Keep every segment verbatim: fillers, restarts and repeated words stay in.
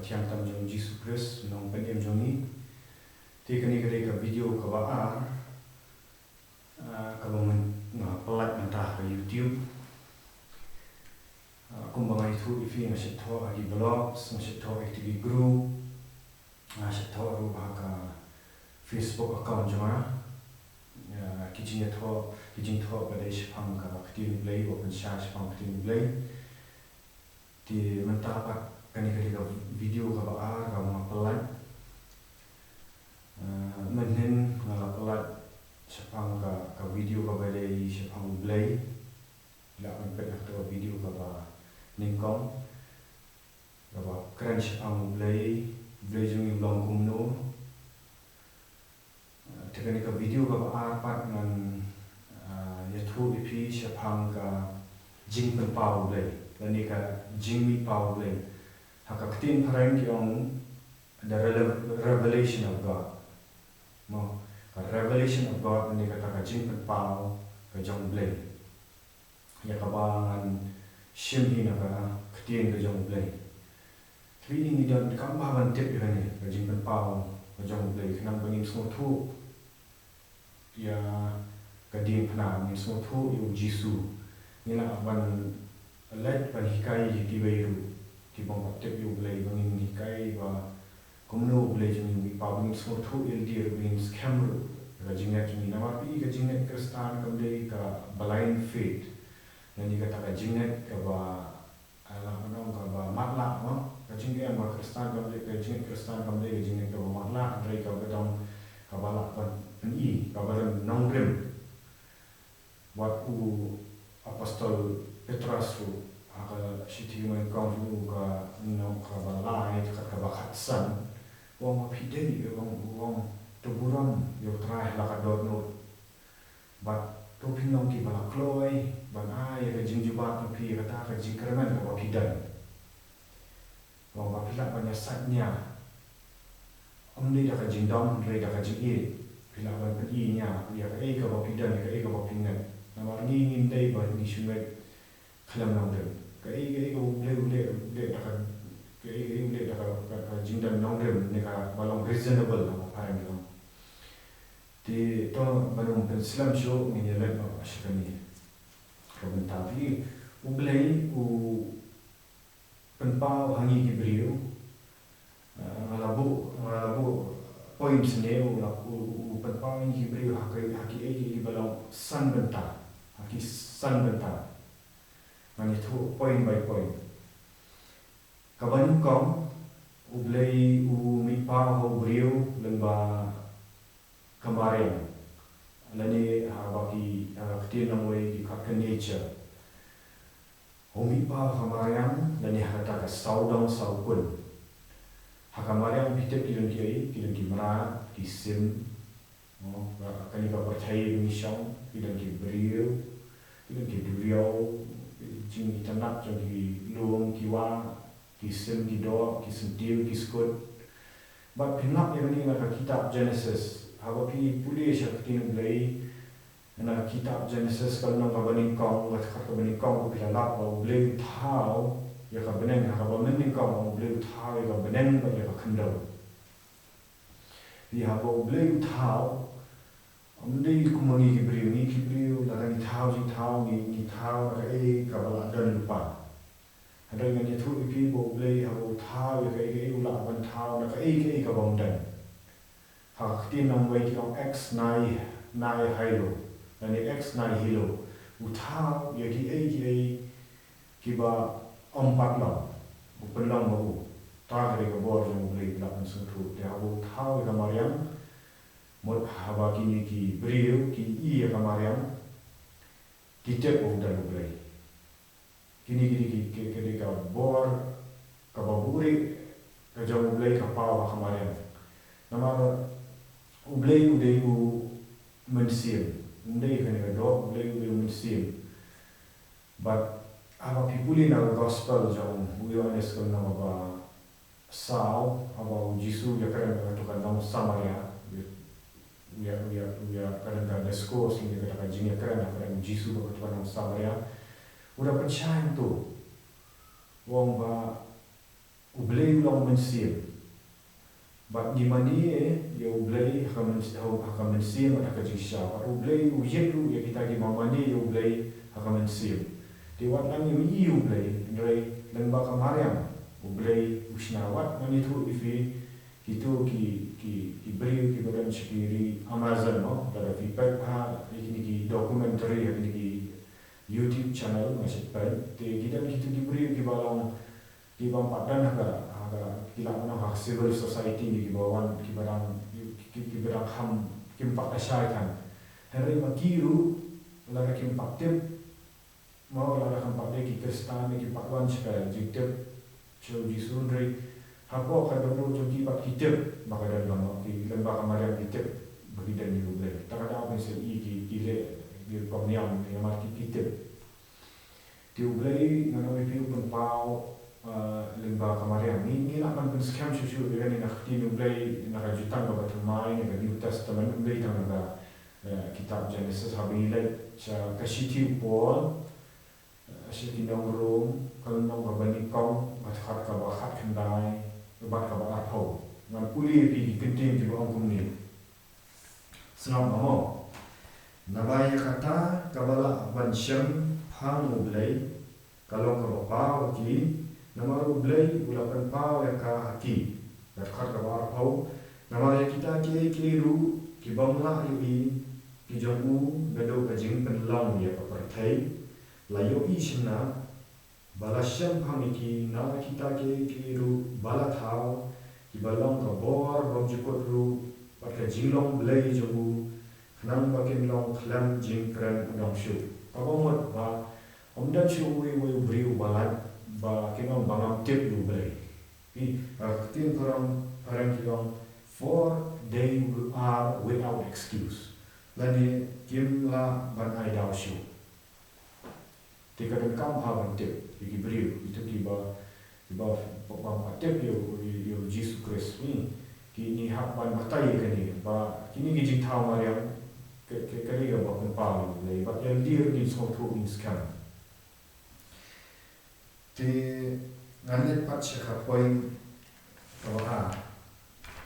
Kyrteng tam jong Jisu Khrist, nongpynim jong ngi. Te kane ka dei ka video kaba ar, ah, kaba ngan, nga pyllait mynta ha ka YouTube. Ah, kumba nga ïathuh ïa phi, nga shait thoh ha ki blogs, nga shait thoh ha ki group, nga shait thoh ruh ha ka Facebook account jong nga. Ah, ki jingïathoh, ki jingthoh ba dei shaphang ka ktien Blei, ba pynshai shaphang ktien Blei. Te mynta pat kane ka dei ka video kaba ar kaba nga pyllait. Ah, mynhynnin nga la pyllait shaphang ka, ka video kaba dei shaphang U Blei. Lah ban peit ha ka video kaba nyngkong. Kaba kren shaphang U Blei, U Blei jong ngi u long kumno. Ah, te kane ka video kaba ar pat ngan, ah, ïathuh ïa phi shaphang ka jingpynpaw U Blei, lane ka jingmihpaw U Blei. Ha ka ktien phareng ki ong the rele-, revelation of God. Mo, ka revelation of God, lane kata ka jingpynpaw ka jong U Blei. Ïa kaba ngan shim hi na ka ktien ka jong U Blei. Te ngi don kam ba ban tip ïa kane ka jingpynpaw ka jong U Blei, khnang ba ngin sngewthuh ïa ka diengphna, ngin sngewthuh ïa U Jisu. Ngi lah ban leit ban hikai ïa kiwei ruh ki bym pat tip ïa U Blei, ba ngin hikai ba kumno U Blei jong ngi u mihpaw, ba ngin sngewthuh ïa lade ruh, ba ngin skhem ruh ïa ka jingngeit jong ngi. Namar phi, ka jingngeit Khristan kam dei ka blind faith, lane kata ka jingngeit kaba, ah, lah ban ong kaba matlah, mo. Ka jingim ka Khristan kam dei, ka jingngeit Khristan kam dei ka jingngeit kaba matlah, hynrei kaba dang, kaba lah ban pyni, kaba don nongrim. Wat u apostol Petros ruh ha ka shithi kaba nyngkong jong u, ka lynnong kaba lai, ka dkhot kaba khatsan, u ong ba phi dei, u ong, u ong, to burom ïa U Trai ha la ka dohnud. Bad to phin long kiba la kloi ban ai ïa ka jingjubab jong phi ïa kata ka jingkyrmen kaba phi don. Ong ba phi lah ban ïasaid nia, ym dei da ka jingdom hynrei da ka jingïeit. Phi lah ban pyni nia ïa kaei kaba phi don, ïa kaei kaba phi ngeit. Namar ngi ngim dei ba ngi shu ngeit khlem nongrim. Kaei kaei kaba U Blei u leh, u leh da ka, kaei kaei u leh da ka, ka, ka jingdon nongrim, ne kaba long reasonable ha ka phareng ki ong. Te to ban ym pynslem shuh, ngin ïa leit noh sha kane ka bynta. Phi, U Blei u pynpaw ha ngi ki briew, ah, nga la buh, nga la buh points ne, u la, u, u, u pynpaw ha ngi ki briew ha ki, ha kiei kiei kiba long san bynta, ha ki san bynta. Ngan ïathuh point by point. Kaba nyngkong, U Blei u mihpaw ha u briew lyngba ka mariang, lane haba ki, ha ka ktien nongwei ki khot ka nature. U mihpaw ha ka mariang, lane ha kata ka sawdong sawkun. Ha ka mariang phi tip ki don kiei, ki don ki mrad, ki sim, mo, ka, kane ka pyrthei ba ngi shong, ki don ki briew, ki don ki duriaw, ki jingitynnad jong ki lum ki wah, ki sim ki doh, ki syntiew, ki skud. Bad phin lap ïa kane na ka kitab Genesis. Haba phi pule sha ka ktien U Blei, na ka kitab Genesis ka lynnong kaba nyngkong, ka dkhot kaba nyngkong, phi la lap ba U Blei u thaw ïa ka bneng, ha kaba mynnyngkong U Blei u thaw ïa ka bneng bad ïa ka khyndew. Phi, haba U Blei u thaw, ym dei kum ma ngi ki briew, ngi ki briew lada ngi thaw jingthaw, ngi, ngi thaw na kaei kaba la don lypa. Hynrei ngan ïathuh ïa phi ba U Blei haba u thaw ïa kaei kaei u lah ban thaw na kaei kaei kaba ym don. Ha ka ktien nongwei ki ong ex ni-, nihilo, lane ex nihilo. U thaw ïa kiei kiei kiba ym pat long, u pynlong ma u. Kata ka dei ka bor jong U Blei, phi lah ban sngewthuh. Te haba u thaw ïa ka mariang, mut haba kine ki briew ki i ïa ka mariang, ki tip ba u don U Blei. Kine ki dei ki, ki, ki dei ka bor kaba buhrieh ka jong U Blei, ka paw ha ka mariang. Namar U Blei u dei u Mynsiem. Um dei kane ka doh, U Blei u dei u Mynsiem. Bad haba phi pule na ka gospel jong u Ïoannis ka lynnong kaba saw, haba u Jisu u ïakren bad katu ka nong Samaria, u ïa, u ïa, u ïa, kata ka discourse ne kata ka jingïakren, ïakren u Jisu bad katu ka nong Samaria. U da pynshai hangto. U ong ba U Blei u long mynsiem. Bad ngi mane ïa u Blei ha ka myns-, ha ka mynsiem bad ha ka jingshisha. Bad u Blei u ïeit ruh ïa kita kiba mane ïa u Blei ha ka mynsiem. Te wat la ngim ïohi ïa u Blei, hynrei lyngba ka mariang u Blei u shna. Wat ngan ïathuh ïa phi kito ki, ki, ki briew kiba don sha ki ri Amazon, no? Lada phi peit ha ïa kine ki documentary, ha kine ki YouTube channel, nga shu peit. Te ki don kito ki briew kiba long, kiba ym pat don ha ka, ha ka, ki lah ban ong ha civil society, kiba wan, kiba dang, ki, ki, kiba dang kham, kim pat da shai than. Hynrei ma ki ruh, lada kim pat tip, mo, lada kim pat dei ki Khristan, kim pat wan sha ka jingtip sha u Jisu, hynrei hapoh ka dohnud jong ki pat ki tip ba ka don lano, ki lyngba ka mariang ki tip ba ki don ïa u Blei. Ta ka daw phin sa ïohi ki, ki leh, ki rukom niam, namar ki, ki tip. Te u Blei, ngan ong ïa phi, u pynpaw, ah, lyngba ka mariang. Ngi, ngi lah ban pynskhem shuh shuh ïa kane na ka ktien u Blei, na ka Jutang kaba Thymmai, na ka New Testament, ym dei tang na ka, eh, kitab Genesis. Haba ngi leit sha ka shithi u Paul, eh, sha ki nong Rom, ka lynnong kaba nyngkong, ka dkhot kaba khatkhyndai bad kaba arphew. Ngan pule ïa phi ki kyntien kiba ong kumne. Sngap ma mo. Naba ïa kata kaba lah ban shem phang u Blei ka long kaba paw ha ki, namar u Blei u la pynpaw ïa ka ha ki. Ka dkhot kaba arphew, namar ïa kita kiei kiei ruh ki bym lah ïohi ki jong u naduh ka jingpynlong ïa ka pyrthei, la ïohi shynna ba la shem phang ïa ki na kita kiei kiei ruh ba la thaw, kiba long ka bor bymjukut ruh bad ka jinglong Blei jong u, khnang ba kin long khlem jingkren adong shuh. Kaba mut ba ym don shuh uwei uwei u briew ba lait ba kin ong ba ngam tip ïa u Blei. Phi, ka ktien phareng, phareng ki ong, for they are without excuse. Lane kim lah ban ai daw shuh. Te ka donkam bha ban tip ïa ki briew, ito kiba, kiba, ba, ba, ba tip ïa u, ïa u Jisu Khrist. Ni, ki, ngi hap ban batai ïa kane, ba kine ki jingthaw mariang, ka, ka, ka dei kaba pynpaw ïa u Blei, bad ïa lade ruh ngin sngewthuh, ngin skhem. Te ngan leit pat sha ka point kaba ar.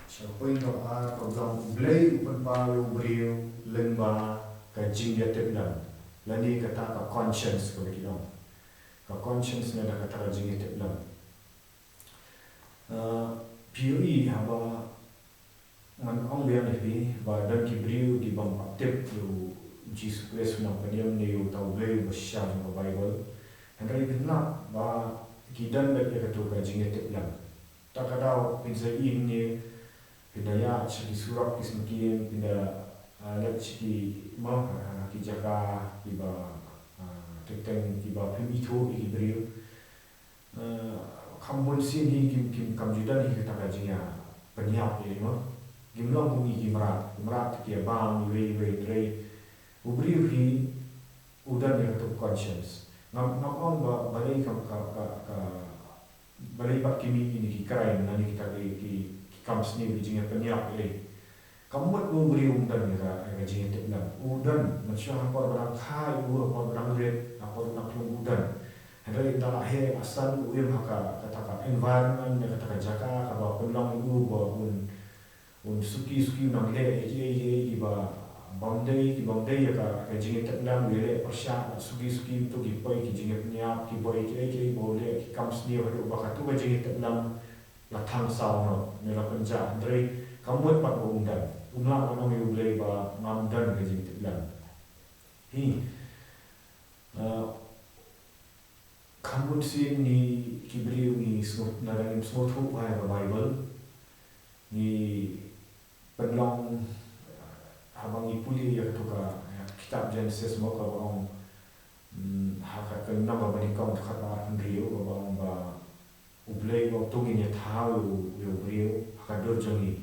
Sha ka point kaba ar, kaba long u Blei u pynpaw ïa u briew lyngba ka jingïatiplem. Lane kata ka conscience kaba ki ong. Ka conscience ne da kata ka jingïatiplem. Ah, phi ïohi haba ngan ong biang ïa phi ba don ki briew ki bym pat tip ïa u Jisu Khrist u nongpynim ne ïa uta u Blei uba shisha jong ka Baibl. Hynrei phin lap ba ki don beit ïa kato ka jingïatiplem. Ta ka daw phin sa ïohi hangne, phin da ïaid sha ki surok ki syngkien, phin da, ah, leit sha ki, mo, ah, ki jaka kiba, ah, teng teng kiba phim ithuh ïa ki briew. Eh, kham bun sien hi kim, kim, kam ju don hi kata ka jingïapynïap ïa i, mo. Kim long kum i ki mrad, ki mrad ki ïa bam iwei iwei, hynrei u briew hi u don ïa kato ka conscience. Ngam, ngam ong ba balei kam, ka, ka, ka, balei pat kim mih ïa kine ki crime lane kita ki, ki, ki kam sniew, ki jingïapynïap ïa i. Kam mut ba u briew um don ïa ka, ïa ka jingïatiplem. U don, mynshuwa ha por ba dang kha ïa u, ha por ba dang rit, ha por ba dang klum u don. Hynrei ynda la heh la san u im ha ka, kata ka environment ne kata ka jaka kaba pynlong ïa u ba un, un suki suki, un nang leh ïa kiei kiei kiba bym dei, ki bym dei ïa ka, ka jingïatiplem, u ïaleh pyrshah, la suki suki, to ki poi ki jingïapynïap, ki poi kiei kiei, ba u leh ki kam sniew haduh ba kato ka jingïatiplem la thang saw noh, ne la pynjah, hynrei kam mut pat ba um don. Um lah ban ong ïa u Blei ba ngam don ka jingïatiplem. Hi. Eh, kham bun sien ngi ki briew ngi sngew, lada ngim sngewthuh bha ïa ka Baibl, ngi pynlong, haba ngi pule ïa kato ka, ïa kitab Genesis mo, kaba ong, mm, ha ka lynnong kaba nyngkong, dkhot ba arphew hynriew, kaba ong ba U Blei u ong, to ngin ïa thaw ïa u, ïa u briew ha ka dur jong ngi.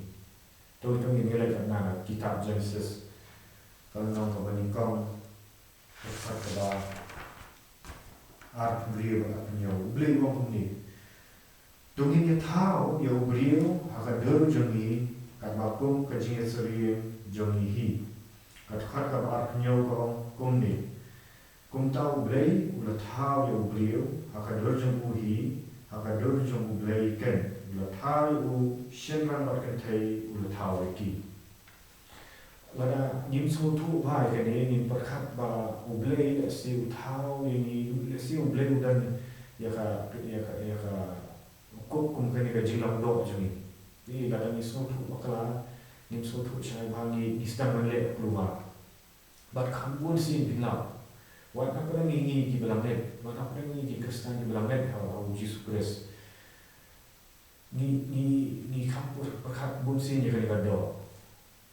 To, to ngin ïa leit na, na kitab Genesis, ka lynnong kaba nyngkong, dkhot kaba arphew hynriew bad arphew hynñiew. U Blei u ong kumne: To ngin ïa thaw ïa u briew ha ka dur jong ngi, katba kum ka jingïasyriem jong ngi hi. Ka dkhot kaba arphew hynñiew ka ong kumne: Kumta U Blei u la thaw ïa u briew ha ka dur jong u hi, Ha ka dur jong U Blei ken, u la thaw ïa u, shynrang bad kynthei u la thaw ïa ki. Lada ngim sngewthuh bha ïa kane, ngim pyrkhat ba U Blei lehse u thaw ïa ngi, lehse U Blei u don ïa ka, ïa ka, ïa ka kup kum kane ka jinglong doh jong ngi. Te lada ngi sngewthuh bakla, ngim sngewthuh shai bha, ngi, ngi sdang ban leh klumar. Bad kham bun sien phin lap. Wat hapdeng ngi, ngi ki ba la ngeit, wat hapdeng ngi ki Khristan ki ba la ngeit ha, ha U Jisu Khrist. Ngi, ngi, ngi kham pyrkhat bun sien ïa kane ka doh.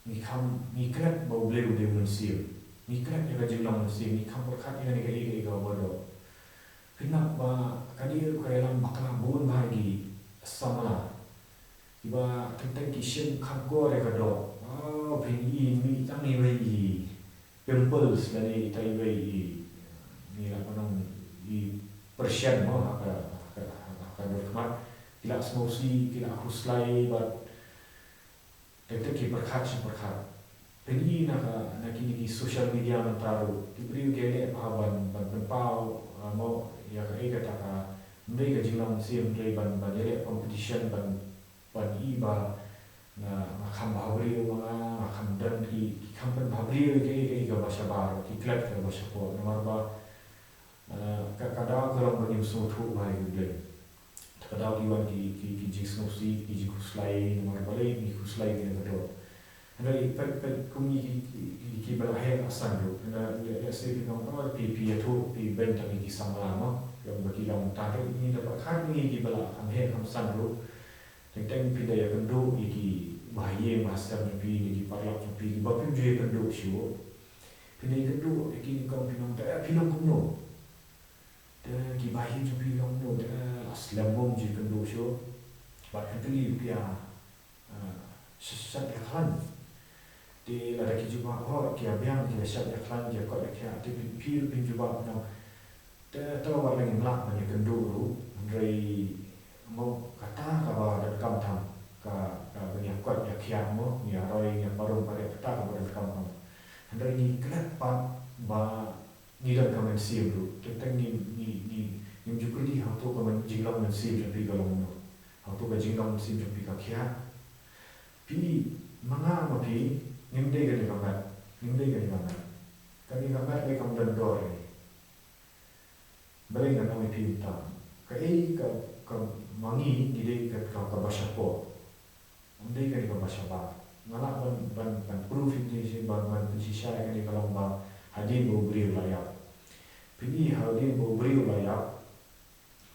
Ngi kham, ngi klet ba U Blei u dei u Mynsiem. Ngi klet ïa ka jinglong mynsiem, ngi kham pyrkhat ïa kane kaei kaei kaba doh. Phin lap ba ka dei ruh ka ïalam bakla bun bha ïa ki samla. Kiba teng teng ki shim kham kor ïa ka doh. Oh, phin i mih tang iwei i pimples lane ita iwei i, ngi lah ban ong i pyrshah mo ha ka, ha ka, ha ka dur khmat. Ki la sngewsih, ki la khuslai bad teng teng ki pyrkhat shi pyrkhat. Phin i na ka, na kine ki social media mynta ruh, ki briew ki leh bha ban, ban pynpaw, ah, mo, ïa kaei kata ka, ym dei ka jinglong mynsiem, ym dei ban, ban ïaleh competition, ban, ban i ba nga, nga kham bhabriew ma nga, nga kham don ki, ki kham pynbhabriew ïa kaei kaei kaba shabar, ki klet kaba shapoh, namar ba, ah, ka, ka daw ka long ba ngim sngewthuh bha ïa U Blei. Te ka daw ki wan ki, ki, ki jingsngewsih, ki jingkhuslai, namar balei ngi khuslai ïa kane ka doh. Hynrei peit, peit kum ngi ki, ki, ki, ki ba la heh la san ruh. Hynrei le, lehse phi ong, oh, phi, phi ïathuh, phi beiñ tang ïa ki samla mo. Ïa ba ki long, hynrei ngi da pyrkhat ngi ki ba la kham heh kham san ruh. Teng teng phi da ïakynduh ïa ki bahaïing bahasem jong phi, ïa ki paralok jong phi, kiba phim ju ïakynduh shuh. Phi da ïakynduh ïa ki, kong, phi ong, te phi long kumno? Te ki bahaïing jong phi long kumno? Te la slem bym ju ïakynduh shuh. Bad kan kylli phi ïa, ah, sha, shad ïakhlaiñ. Te lada ki jubab, oh, ki ïa biang, ki ïa shad ïakhlaiñ, ki ïa koit ïakhiah, te phi, phi ruh phin jubab, no. Te, te wat la ngim lah ban ïakynduh ruh, hynrei mo kata kaba donkam tam, ka, ka ban ïa koit ïa khiah mo, ngi ïa roi, ngi ïa parum pareh, kata kaba donkam tam. Hynrei ngi klet pat ba ngi don ka mynsiem ruh. Teng teng ngi, ngi, ngi, ngim ju kylli hato ka myn-, jinglong mynsiem jong phi ka long kumno. Hato ka jinglong mynsiem jong phi ka khiah. Phi, ma nga ma phi, ngim dei kane ka met, ngim dei kane ka met. Kane ka met dei kam don dor ei. Balei ngan ong ïa phi kumta? Kaei ka, ka ma ngi, ngi dei ka, ka, kaba shapoh. Ym dei kane kaba shabar. Nga lah ban, ban, ban proof ïa phi, ban, ban pynshisha ïa kane ka long ba hadien ba u briew la ïap. Phin i hadien ba u briew la ïap,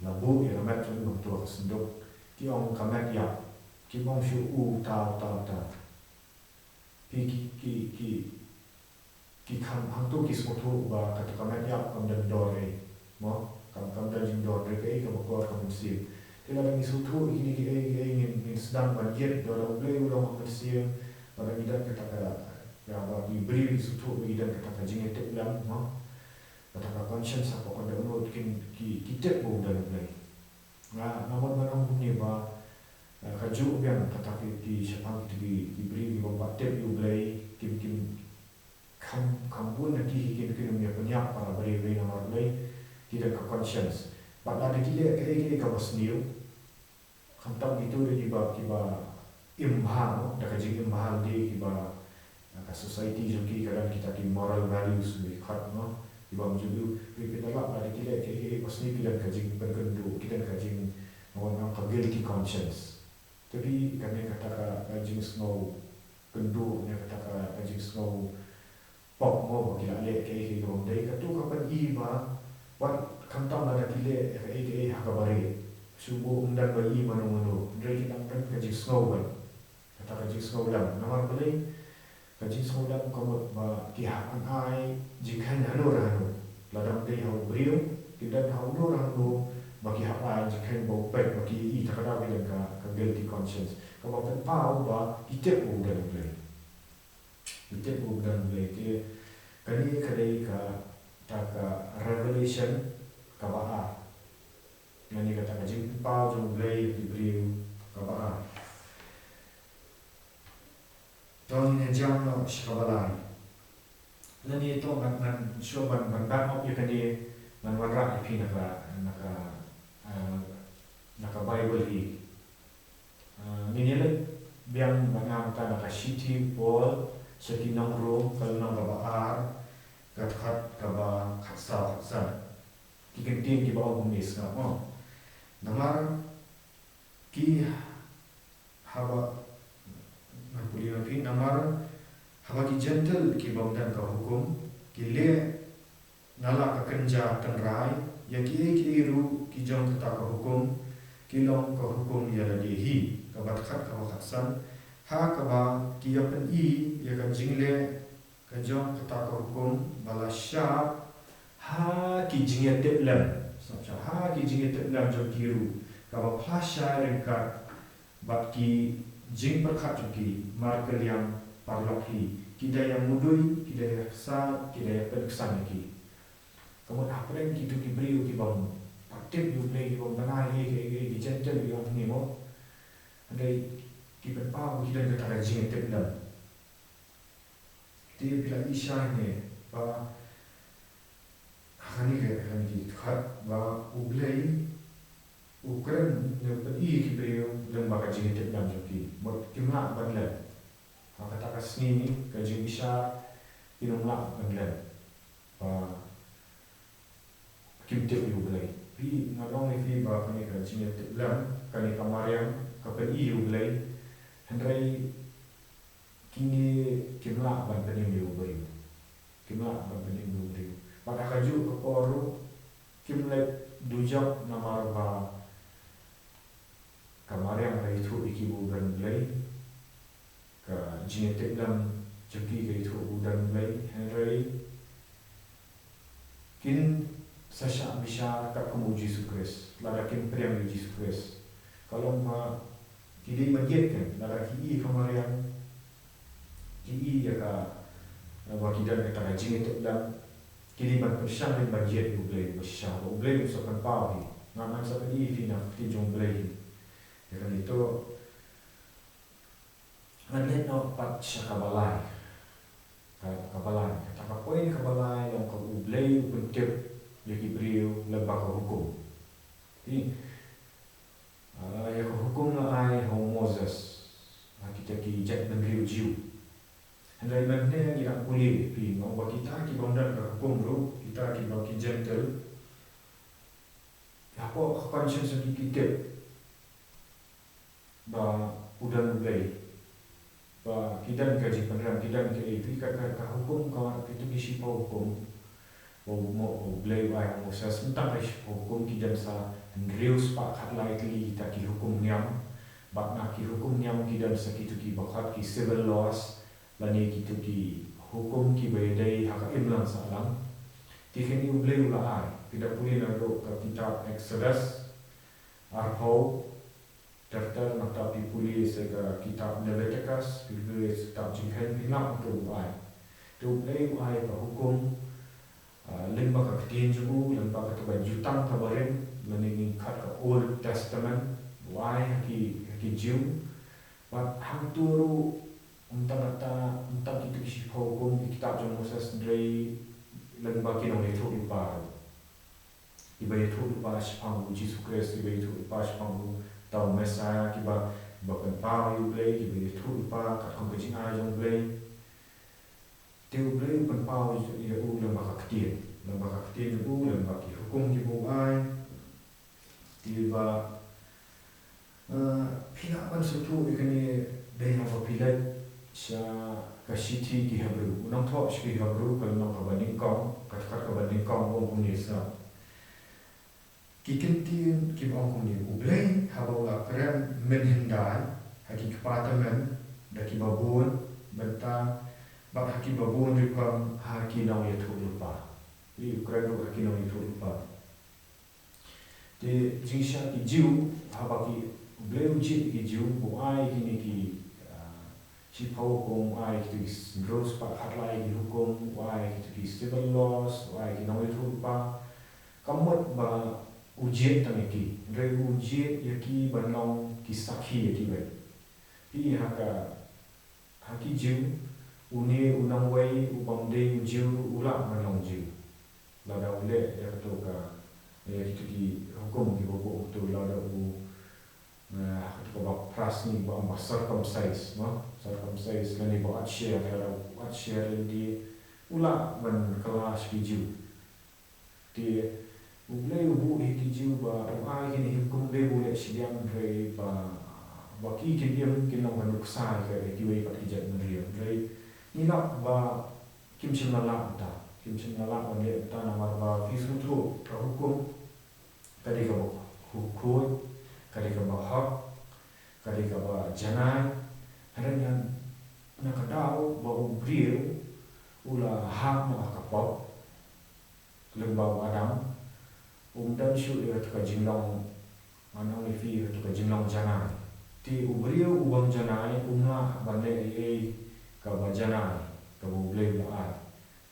la buh ïa ka met jong u hangto ha ka synduk. Ki ong ka met ïap. Kim ong shuh uta, uta, uta. Phi ki, ki, ki, ki kham, hangto ki sngewthuh ba kato ka met ïap kam don dor ei. Mo, kam, kam don jingdon, hynrei kaei kaba kor ka mynsiem. Te lada ngi sngewthuh ïa kine kiei kiei ngin, ngin sdang ban ïeit, lada U Blei u long u Mynsiem, lada ngi don kata ka, ïa ba ki briew ki sngewthuh ba ngi don kata ka jingïatiplem, mo. Kata ka conscience hapoh ka dohnud, kin, ki, ki tip ba u don U Blei. Nga, nga mut ban ong kumne ba, eh, kajuh biang kata ki, ki shaphang kito ki, ki briew kiba ym pat tip ïa U Blei, kim, kim, kham, kham bun na ki hi kin, kin ym ïa pynïap para bariewblei namar balei, ki don ka conscience. Bad lada ki leh kaei kaei kaba sniew, khamtam kito de kiba, kiba im bha, no, da ka jingim bha lade kiba, ka society jong ki ka don kita ki moral values, ngi khot, no, kiba ym ju, phi, phi da lap lada ki leh kaei kaei kaba sniew, ki don ka jingpynkynduh, ki don ka jing, nga wan ong ka guilty conscience. Te phi, kane kata ka, ka jingsngew kynduh ne kata ka, ka jingsngew pop mo ba ki la leh kaei kaei kaba ym dei, kato ka pyni ba wat khamtam lada ki leh kaei kaei ha kaba rit, shu buh ym don ba ïohi mano mano, hynrei ki dang don ka jingsngew beit. Kata ka jingsngewlem. Namar balei? Ka jingsngewlem ka mut ba ki hap ban ai jingkheiñ hano re hano. Lada ym dei ha u briew, ki don ha uno re hano ba ki hap ai jingkheiñ ba u peit ba ki ïohi, ta ka daw ki don ka, ka guilty conscience. Kaba pynpaw ba ki tip ba u don U Blei. Ki tip ba u don U Blei. Te kane ka dei kata ka revelation kaba ar. Lane kata ka jingpynpaw jong U Blei ïa ki briew kaba ar. To ngin ïa jam noh sha kaba lai. Lane to ngan, ngan shuwa ban, ban back up ïa kane, ngan wanrah ïa phi na ka, na ka, eh, na ka Baibl hi. Ah, ngin ïa leit biang mynta na ka shithi u Paul sha ki nong Rom, ka lynnong kaba ar, ka dkhot kaba khatsaw khatsan. Ki kyntien kiba ong kumne, sngap mo. Namar ki haba, ngan pule ïa phi, namar haba ki Jentil ki bym don ka hukum ki leh na la ka kynja tynrai ïa kiei kiei ruh ki jong kata ka hukum, ki long ka hukum ïa lade hi. Kaba dkhot kaba khatsan, ha kaba ki ïa pyni ïa ka jingleh ka jong kata ka hukum ba la shah ha ki jingïatiplem, sngap shwa, ha ki jingïatiplem jong ki ruh, kaba pla shai ryngkat bad ki jingpyrkhat jong ki markylliang paralok hi, ki da ïa mudui, ki da ïa ksa, ki da ïa pynksan ïa ki. Ka mut hapdeng kito ki briew ki bym pat tip ïa U Blei, ki bym bna ïa ki, ki, ki Jentil, ki ong kumne mo. Hynrei ki pynpaw ki don kata ka jingïatiplem. Te phi la ïohi shane ba ha kane ka, ha kane ka dkhot ba U Blei u kren ne u pyni ïa ki briew lyngba ka jingïatiplem jong ki. Mut kim lah ban leh. Ha kata ka sngi ka jingbishar kin ym lah ban leh. Ba kim tip ïa U Blei. Phi, nga ong ïa phi ba kane ka jingïatiplem, kane ka mariang, ka pyni ïa U Blei. Hynrei kine kim lah ban pynim ïa u briew. Kim lah ban pynim ïa u briew. Bad ha kajuh ka por ruh kim leit dujok namar ba ka mariang ka ïathuh ïa ki ba u don U Blei. Ka jingïatiplem jong ki ka ïathuh ba u don U Blei. Hynrei kin sa shah bishar katkum U Jisu Khrist, lada kin pdiang ïa U Jisu Khrist. Ka long ba ki dei ban ïeit kan, lada ki ïohi ka mariang, ki ïohi ïa ka, ba ki don kata ka jingïatiplem, ki dei ban pynshang, dei ban ïeit ïa U Blei ba shisha, ba U Blei un sa pynpaw hi. Ngan, ngan sa pyni ïa phi na ka ktien jong U Blei hi. Ïa kane to, ngan leit noh pat sha kaba lai. Ka, kaba lai. Kata ka point kaba lai long kaba U Blei u pyntip ïa ki briew lyngba ka hukum. Phi, ah, ïa ka hukum la ai ha u Moses, ha kita ki jaitbynriew Jiw. Hynrei mynne ngi dang pule, phi, nga ong ba kita ki bym don ka hukum ruh, kita ki ba ki Jentil, hapoh ka conscience ki, ki tip ba u don U Blei, ba ki don ka jingpynrem, ki don ka, eh, phi, ka, ka, ka hukum, ka, kito ki shiphew hukum ba u Mo-, U Blei u ai ha u Moses, tang ka shiphew hukum ki don sa hynriew spah khatlai tylli kita ki hukum niam. Bad na ki hukum niam ki don sa kito kiba khot ki civil laws, lane kito ki hukum kiba ïadei ha ka imlang sahlang. Te kine U Blei u la ai, phi da pule naduh ka kitab Exodus arphew, ter ter, nangta phi pule sa ka kitab Leviticus, phi pule sa ka kitab Jingkheiñ, phi ngap hangto u ai. Te U Blei u ai ka hukum, ah, lyngba ka ktien jong u, lyngba kata ka jutang kaba rim, lane ngi khot ka Old Testament, u ai ha ki, ha ki Jiw. Bad hangto ruh, ym tang kata, ym tang kito ki shiphew hukum, ki kitab jong u Moses, hynrei lyngba ki nongïathuhlypa ruh. Kiba ïathuhlypa shaphang u Jisu Khrist, kiba ïathuhlypa shaphang uta u Messiah, kiba, kiba pynpaw ïa U Blei, kiba ïathuhlypa katkum ka jingai jong U Blei. Te U Blei u pynpaw ïa u lyngba ka ktien, lyngba ka ktien jong u, lyngba ki hukum kiba u ai. Te ba, eh, phi lah ban sngewthuh ïa kane dei haba phi leit sha ka shithi ki Hebru. U nongthoh sha ki Hebru, ka lynnong kaba nyngkong, ka dkhot kaba nyngkong, u ong kumne, sngap. Ki kyntien kiba ong kumne, U Blei haba u la kren mynhyndai ha ki kpa tymmen da kiba bun bynta, bad ha kiba bun rukom ha ki nongïathuhlypa. Te u kren ruh ha ki nongïathuhlypa. Te jingshisha ki Jiw, haba ki, U Blei u jied ki Jiw, u ai kine ki, ah, shiphew hukum, u ai kito ki hynriew spah khatlai ki hukum, u ai kito ki civil laws, u ai ki nongïathuhlypa. Ka mut ba u jied tang ïa ki, hynrei u jied ïa ki ban long ki sakhi ïa kiwei. Phi, ha ka, ha ki Jiw, une u nongwei u bym dei u Jiw u lah ban long Jiw. Lada u leh ïa kato ka, ïa kito ki hukum kiba buh, to lada u, sngi ba ong ba circumcise, no? Circumcise lane ba ot sher, lada u ot sher lane u lah ban kylla sha ki Jiw. Te U Blei u buh ïa ki Jiw ba u ai kine ki hukum, Blei u leh shiliang hynrei ba, ba ki kin im, kin long ba nuksa ïa kiwei pat ki jaitbynriew. Hynrei ngi lah ba kim shym la lah mynta, kim shym la lah ban leh mynta namar ba phi sngewthuh ka hukum ka dei kaba khuid, ka dei kaba hok, ka dei kaba janai. Hynrei na, na ka daw ba u briew u la hap noh ha ka pop lyngba u Adam, um don shuh ïa katu ka jinglong, ngan ong ïa phi, katu ka jinglong janai. Te u briew u bym janai um lah ban leh ei ei kaba janai kaba U Blei u la ai.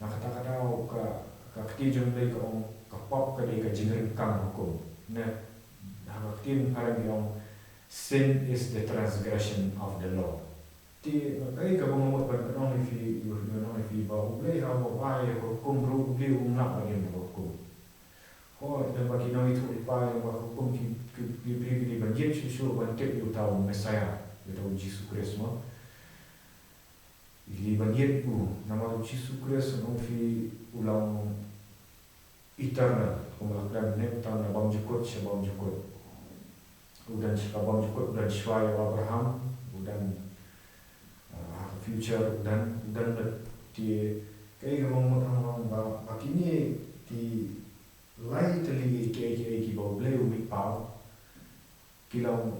Na kata ka daw ka, ka ktien jong U Blei ka ong ka pop ka dei ka jingryngkang hukum. Ne, ha ka ktien phareng ki ong, "Sin is the transgression of the law." Te nga, kaei kaba nga mut ban ong ïa phi, ïa ong ïa phi ba U Blei haba u ai ïa ka hukum ruh, U Blei um lah ban im ïa ka hukum. Hooid, lada ki nongïathuhlypa, lada ka hukum ki, ki, ki briew ki dei ban ïeit shuh shuh ban tip ïa uta u Messiah, ïa uta u Jisu Khrist mo. Ki dei ban ïeit u, namar u Jisu Khrist, nga ong ïa phi, u long eternal, kumba la kren mynne, tang na bymjukut sha bymjukut. U don sha ka bymjukut, u don shuwa ïa u Abraham, u don, ah, ha ka future, u don, u don bad te, kaei kaba nga mut ban ong ba, ba kine ki lai tylli kiei kiei kiba U Blei u mih paw, ki long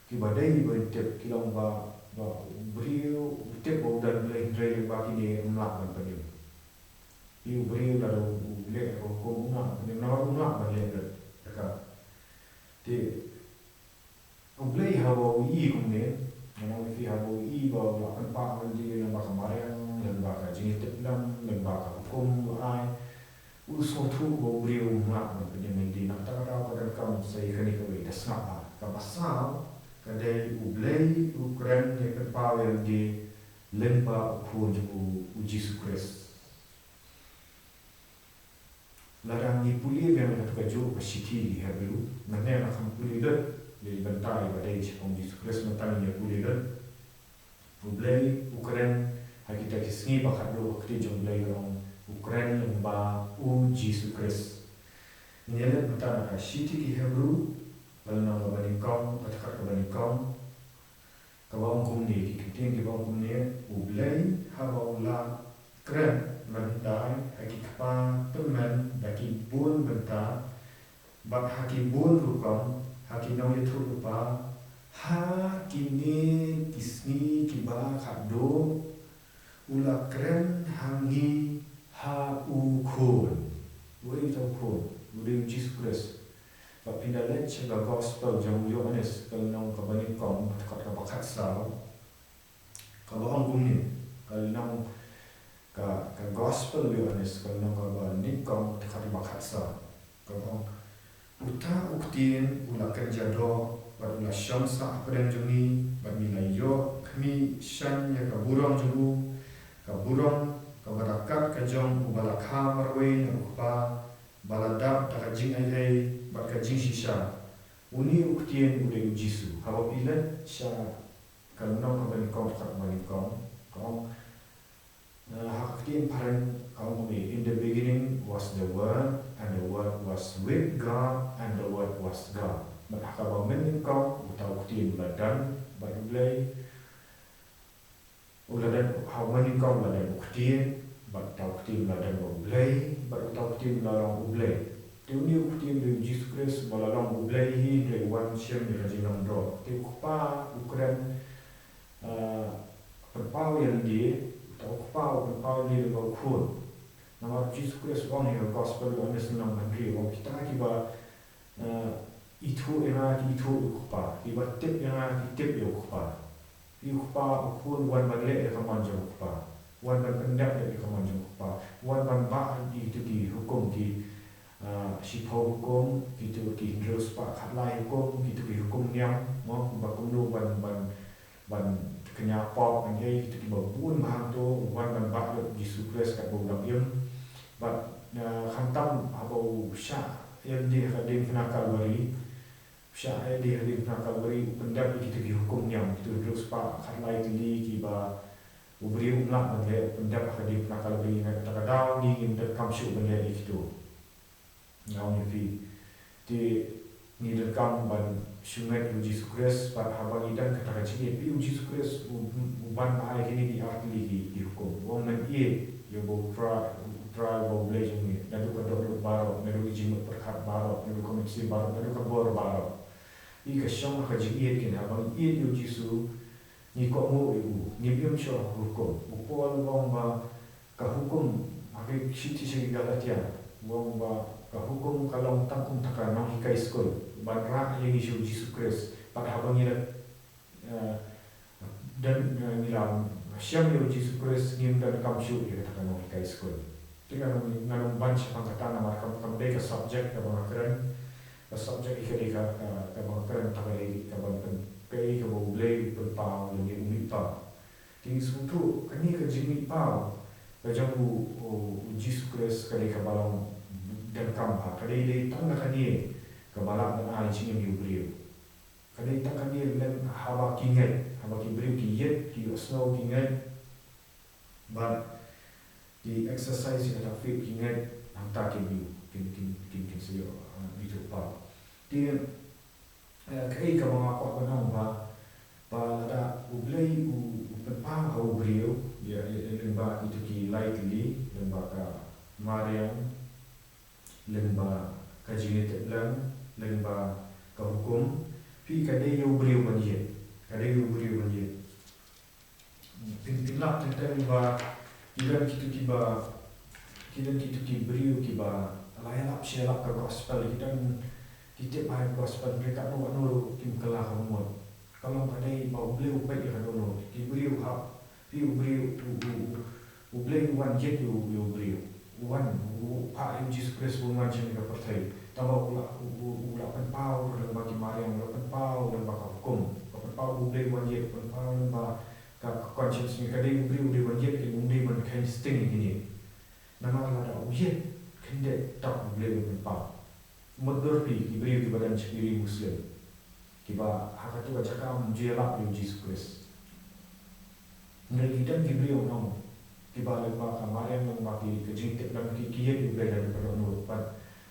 kiba dei ban tip, ki long ba, ba u briew u tip ba u don Blei, hynrei lyngba kine um lah ban pynim. Phi, u briew lada u leh ka hukum um lah ban pynim, namar um lah ban leh lut ïa ka. Te U Blei haba u ïohi kumne, ngan ong ïa phi, haba u ïohi ba u la pynpaw lynti lyngba ka mariang, lyngba ka jingïatiplem, lyngba ka hukum u la ai, u sngewthuh ba u briew um lah ban pynim lynti. Na kata ka daw ka donkam sa ïa kane kawei, da sngap bha. Kaba saw ka dei U Blei u kren ne pynpaw ïa lade lyngba u Khun jong u, u Jisu Khrist. Lada ngi pule biang ïa katu kajuh ka shithi ki Hebru, mynne nga khlem pule lut ïa i bynta iba dei shaphang u Jisu Khrist, mynta ngin ïa pule lut. U Blei u kren ha kita ki sngi ba khatduh, ka ktien jong U Blei ka ong u kren lyngba u Jisu Khrist. Ngin ïa leit mynta na ka shithi ki Hebru, ka lynnong kaba nyngkong, ka dkhot kaba nyngkong, kaba ong kumne, ki ktien kiba ong kumne, U Blei haba u la kren mynhyndai ha ki kpa tymmen da ki bun bynta, bad ha ki bun rukom, ha ki nongïathuhlypa, ha kine ki sngi kiba khatduh, u la kren ha ngi ha u Khun. Uei uta u Khun? U dei u Jisu Khrist. Bad phin da leit sha ka Gospel jong u Ïoannis, ka lynnong kaba nyngkong, ka dkhot kaba khatsaw. Kaba ong kumne, ka lynnong ka, ka Gospel u Ïoannis, ka lynnong kaba nyngkong, ka dkhot kaba khatsaw. Kaba ong, uta u Ktien u la kynja doh, bad u la shong sah hapdeng jong ngi, bad ngi la ïoh khmih shaiñ ïa ka burom jong u, ka burom kaba da kat ka jong uba la kha marwei na u Kpa, ba la dap da ka jingaiei bad ka jingshisha. Une u Ktien u dei u Jisu. Haba phi leit sha ka lynnong kaba nyngkong, dkhot kaba nyngkong, ka ong, eh, ha ka ktien phareng ka ong kumne, "In the beginning was the Word, and the Word was with God, and the Word was God." Bad ha kaba mynnyngkong, uta u Ktien u la don bad U Blei. U la don, ha u mynnyngkong u la don u Ktien, bad uta u Ktien u la don bad U Blei, bad uta u Ktien u la long U Blei. Te une u Ktien u dei u Jisu Khrist, ba la long U Blei hi, hynrei u wan shim ïa ka jinglong doh. Te u Kpa u kren, ah, pynpaw ïa lade, uta u Kpa u pynpaw ïa lade lyngba u Khun. Namar u Jisu Khrist u ong ha ka Gospel u Ïoannis lynnong hynriew, u ong, kita kiba, eh, ithuh ïa nga ki ithuh ïa u Kpa, kiba tip ïa nga ki tip ïa u Kpa. Ïa u Kpa, u Khun u wan ban leh ïa ka mon jong u Kpa. U wan ban pyndep ïa ka mon jong u Kpa. U wan ban bah ïa kito ki hukum ki, ah, shiphew hukum, kito ki hynriew spah khatlai hukum, kito ki hukum niam, mo, ba kumno ban, ban, ban kñia pop, ban ïa kito kiba bun bha hangto, u wan ban bah ïa u Jisu Khrist katba u dang im. Bad, ah, khamtam haba u shah ïa lade ha ka diengphna Kalbari, Pyrshah ïa u diengphna Kalbari, u pyndep ïa kito ki hukum niam, kito hynriew spah khatlai tylli kiba u briew um lah ban leh, u pyndep ha ka diengphna Kalbari. Na kata ka daw ngi ngim donkam shuh ban leh ïa kito. Nga ong ïa phi, te ngi donkam ban shu ngeit ïa u Jisu Khrist, bad haba ngi don kata ka jingngeit, phi, u Jisu Khrist u, u ban ai kine ki ar tylli ki, ki hukum. U ong men ïeit ïa u Trai, u Trai uba u Blei jong ngi, naduh ka dohnud baroh, naduh ki jingmut pyrkhat baroh, naduh ka mynsiem baroh, naduh ka bor baroh. Ïa ka shong ha ka jingïeit keiñ, haba ngi ïeit ïa u Jisu, ngi kohnguh ïa u, ngim im shuh ha ka hukum. U Paul u ong ba ka hukum, ha ki shithi sha ki Galatia, u ong ba ka hukum ka long tang kum kata ka nonghikai skul ban rah ïa ngi sha u Jisu Khrist. Bad haba ngi la, eh, don, eh, ngi la shem ïa u Jisu Khrist, ngim donkam shuh ïa kata ka nonghikai skul. Te ngan ong, ngan ong ban shaphang kata namar kam, kam dei ka subject kaba nga kren. Ka subject hi ka dei ka, ka, kaba nga kren, kata ka dei kaban pyn, kaei kaba U Blei u pynpaw ïa ngi u mihpaw. Te ngi sngewthuh kane ka jingmihpaw ka jong u, u, u Jisu Khrist ka dei kaba long donkam bha. Ka dei, dei tang na kane kaba lah ban ai jingim ïa u briew. Ka dei tang kane lem haba ki ngeit, haba ki briew ki ïeit, ki ïohsngew, ki ngeit, bad ki exercise ïa kata faith, ki ngeit, hangta kin ïoh, kin, kin, kin, kin sa ïoh, ah, mihpaw. Te, eh, kaei kaba nga kwah ban ong ba, ba lada U Blei u, u pynpaw ha u briew, ïa, ïa, ïa lyngba kito ki lai tylli, lyngba ka mariang, lyngba ka jingïatiplem, lyngba ka hukum, phi, ka dei ïa u briew ban ïeit, ka dei ïa u briew ban ïeit. Phin, phin lap teng teng ba ki don kito kiba, ki don kito ki briew kiba la ïalap shi ïalap ka gospel, ki don, ki tip bha ïa ka gospel, hynrei katno katno ruh kim kylla ka mut. Ka long ka dei ba U Blei u peit ïa ka dohnud. Ki briew hap, phi, u briew, u, u, u, U Blei u wan ïeit ïa u, ïa u briew. U wan, u, u phah ïa u Jisu Khrist ban wan sha kane ka pyrthei. Tangba u la, u, u, u la pynpaw lyngba ki mariang, u la pynpaw lyngba ka hukum. U la pynpaw, U Blei u wan ïeit, u pynpaw lyngba ka, ka conscience jong ngi, ka dei U Blei u dei ban ïeit, ka, um dei ban kheiñ sting ïa kine. Namar lada u ïeit, khyndiat tap U Blei u pynpaw. Mutdur phi ki briew kiba don sha ki ri Muslim, kiba ha kato ka jaka ym ju ïalap ïa u Jisu Khrist. Hynrei ki don ki briew nong kiba lyngba ka mariang, lyngba ki, ka jingtip, lyngba ki, ki ïeit ïa U Blei naduh ka dohnud. Bad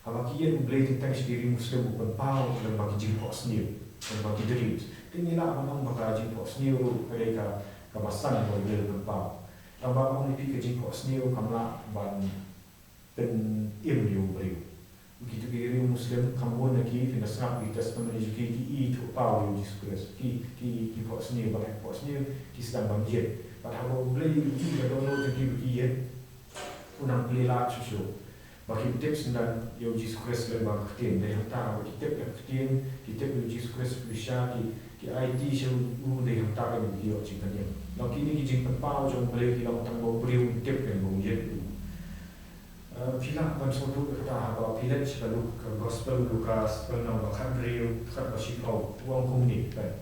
haba ki ïeit U Blei, teng teng sha ki ri Muslim u pynpaw lyngba ki jingphohsniew, lyngba ki dreams. Te ngi lah ban ong ba ka jingphohsniew ruh ka dei ka, kaba san ba U Blei u pynpaw. Tangba ong ïa phi, ka jingphohsniew kam lah ban pynim ïa u briew. Kito ki ri Muslim, kham bun na ki, phin da sngap ïa ki testimony jong ki, ki ithuhpaw ïa u Jisu Khrist. Ki, ki, ki phohsniew, bad ha ki phohsniew ki sdang ban ïeit. Bad haba U Blei u ïohi ïa ka dohnud jong ki ba ki ïeit, un nang plie lad shuh shuh ba kin tip syndon ïa u Jisu Khrist lyngba ka ktien. Dei hangta ba ki tip ïa ka ktien, ki tip ïa u Jisu Khrist pyrshah, ki, ki aiti sha u, dei hangta ba ki ïoh jingpynim. Long kine ki jingpynpaw jong U Blei ki long tang ba u briew un tip, un ïeit. Eh, phi lah ban sngewthuh ïa kata haba phi leit sha ka Luk-, ka Gospel u Lukas, ka lynnong ba khathynriew, dkhot ba shiphew, u ong kumne, peit.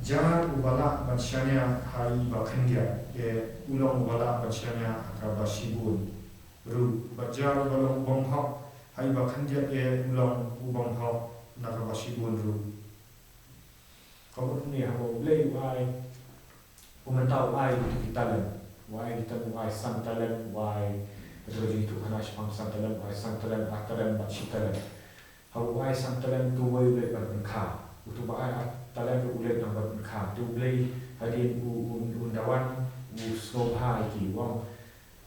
Jar uba lah ban shaniah ha i ba khyndiat eh, u long uba lah ban shaniah ha ka ba shibun ruh. Bad jar uba long u bym hok ha i ba khyndiat eh, u long u bym hok na ka ba shibun ruh. Ka mut kumne, haba U Blei u ai, u mynta u ai kito ki talent. U ai ki talent, u ai san talent, u ai, kito ki jingïathuhkhana shaphang san talent, u ai san talent, ar talent bad shi talent. Haba u ai san talent, uto uwei u leit ban pynkha. Uto ba ai ar talent ruh u leit nang ban pynkha. Te U Blei hadien u, un, un da wan, u sngewbha ïa ki, u ong,